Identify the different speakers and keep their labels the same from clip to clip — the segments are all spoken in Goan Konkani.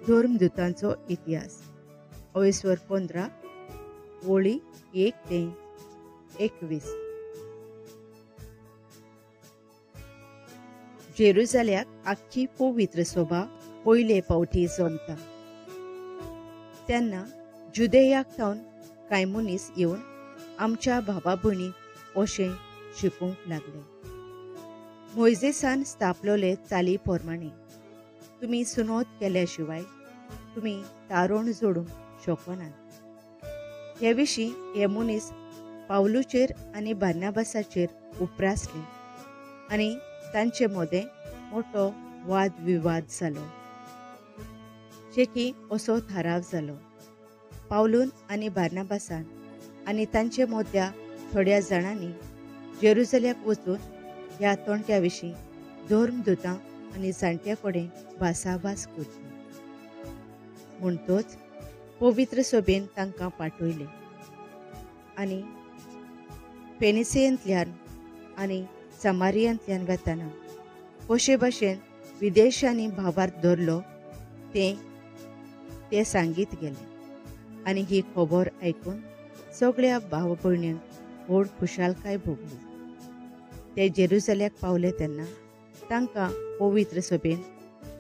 Speaker 1: धर्मदूतांचो इतिहास, अवेस्वर 15 वळी 1 ते 21. जेरुजाल्याक आख्खी पवित्र सभा पयले फावटी जमता तेन्ना जुदेयाक थावन कांय मनीस येवन आमच्या भावा भयणीक अशें शिकोवंक लागले, मोयजेसान स्थापलोले चाली प्रमाणे तुमी सुनोत केल्या शिवाय तुमी तारण जोडूंक शकनात. हे विशीं हे मनीस पावलूचेर आनी बार्नाबासाचेर उप्रासले आनी तांचे मदें मोटो वादविवाद जालो. शेकी असो थाराव जालो, पावलून आनी बार्नाबासान आनी तांचे मदल्या थोड्या जाणांनी जेरुजाल्याक वचून ह्या तोंट्या विशीं धर्मदूतां आनी जाणट्या कडेन भासाभास करची. म्हणटोच पवित्र सभेन तांकां पाठयले आनी फेनिसेंतल्यान आनी समारियांतल्यान वेतना कशे भाशेन विदेशांनी भावार्थ धरलो ते सांगीत गेले. आनी ही खबर आयकून सगळ्या भाव भयण्यांक व्हड खुशालकाय भोगली. ते जेरुजाल्याक पावले तेन्ना तांकां पवित्र सभेन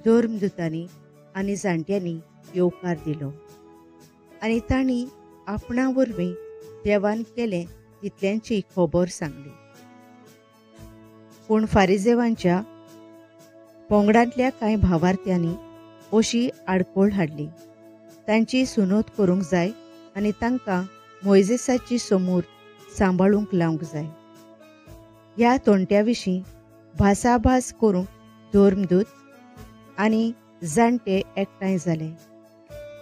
Speaker 1: धर्मदूतांनी आनी जाणट्यांनी येवकार दिलो आनी तांणी आपणा वरवीं देवान केलें तितल्यांची खबर सांगली. पूण फारिजेवांच्या पंगडांतल्या कांय भावार्थ्यांनी अशी आडखळ हाडली, तांची सुनोत करूंक जाय आनी तांकां मोयजेसाची समूर सांबाळूंक लावंक जाय. ह्या तोंट्या विशीं भासाभास करूंक धर्मदूत आनी जाणटे एकठांय जाले.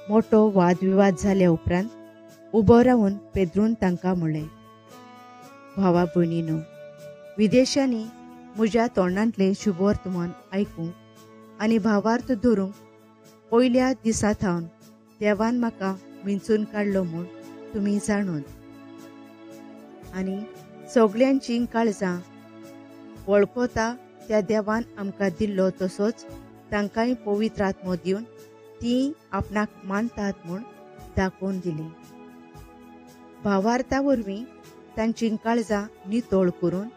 Speaker 1: मोटो वादविवाद जाल्या उपरांत उबो रावन पेद्रून तांकां म्हणलें, भावा भयणीनो, विदेशांनी म्हज्या तोंडांतलें शुभवर्तमान आयकूंक आनी भावार्थ धरूंक पयल्या दिसा थावन देवान म्हाका विंचून काडलो म्हूण तुमी जाणून आनी सगल्यांचीं काळजां वळखता त्या देवान आमकां दिल्लो तसोच तांकांय पवित्र आत्मो दिवन तीं आपणाक मानतात म्हूण दाखोवन दिली. भावार्था वरवीं तांचीं काळजां नितळ करून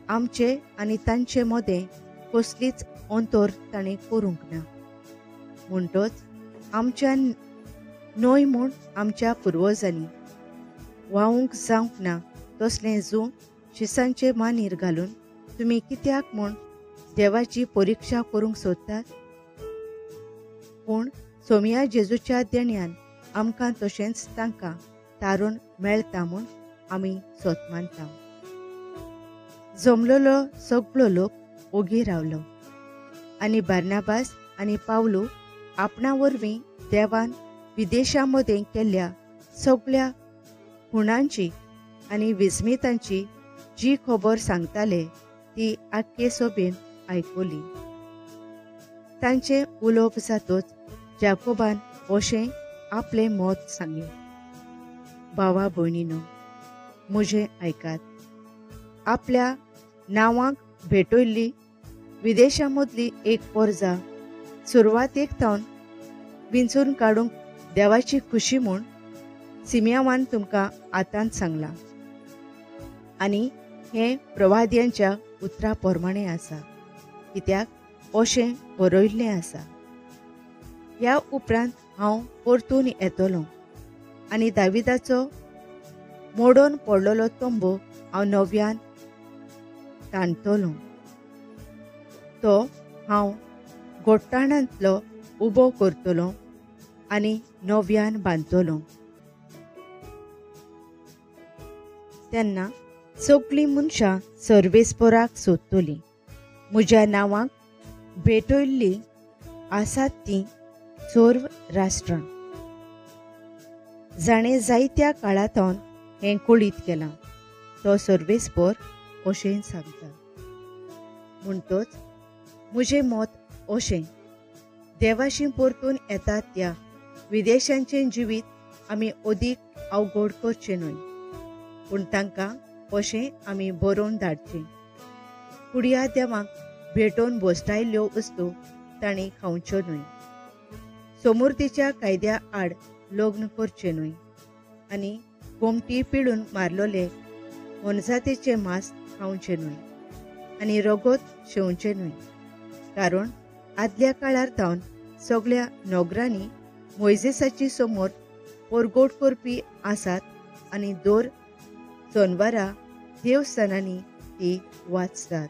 Speaker 1: आमचे आनी तांचे मदें कसलीच अंतर ताणें करूंक ना. म्हणटोच आमच्यान न्हय म्हूण आमच्या पुर्वजांनी वावूंक जावंक ना तसलें जूं शिसांचे मानीर घालून तुमी कित्याक म्हूण देवाची परिक्षा करूंक सोदतात? पूण सोमया जेजूच्या देण्यान आमकां तशेंच तांकां तारून मेळटा म्हूण आमी सोत मानता. जमलेलो सगळो लोक ओगी रावलो आनी बार्नाबास आनी पावलू आपणा वरवीं देवान विदेशां मदें केल्ल्या सगळ्या खुणांची आनी विस्मितांची जी खबर सांगताले ती आख्खे सभेन आयकली. तांचें उलोवप जातूच जाकोबान अशें आपलें मत सांगलें, भावा भयणीनो, म्हजें आयकात. आपल्या नांवाक भेटयल्ली विदेशां मदली एक परजा सुरवातेक थावन विंचून काडूंक देवाची खुशी म्हूण सिमियावान तुमकां आतांच सांगलां आनी हें प्रवाद्यांच्या उतरा प्रमाणें आसा, कित्याक अशें बरयल्लें आसा, ह्या उपरांत हांव परतून येतलो आनी दाविदाचो मोडून पडलेलो तंबू हांव नव्यान ताणतलो, तो हांव गोट्टाणांतलो उबो करतलो आनी नव्यान बांदतलो. तेन्ना सगळीं मनशां सर्वेस्पराक सोदतलीं, म्हज्या नांवाक भेटयल्लीं आसात तीं सर्व राष्ट्रां, जाणें जायत्या काळांतून हें कळीत केलां तो सर्वेस्पर अशें सांगता. म्हणटोच म्हजें मत अशें, देवाशी परतून येतात त्या विदेशांचें जिवीत आमी अदीक अवघड करचें न्हय, पूण तांकां अशें आमी बरोवन धाडचें, कुडया देवांक भेटोवन भोसटायल्ल्यो वस्तू तांणी खावच्यो न्हय, सोमुर्तीच्या कायद्या आड लग्न करचें न्हय आनी गोमटी पिळून मारलोले मोनजातीचें मांस खावचें न्हय आनी रगत शेवचें न्हय. कारण आदल्या काळार थावन सगळ्या नोगरांनी मोयजेसाची समोर परगोट करपी आसात आनी दर सोनवारा देवस्थानांनी ती वाचतात.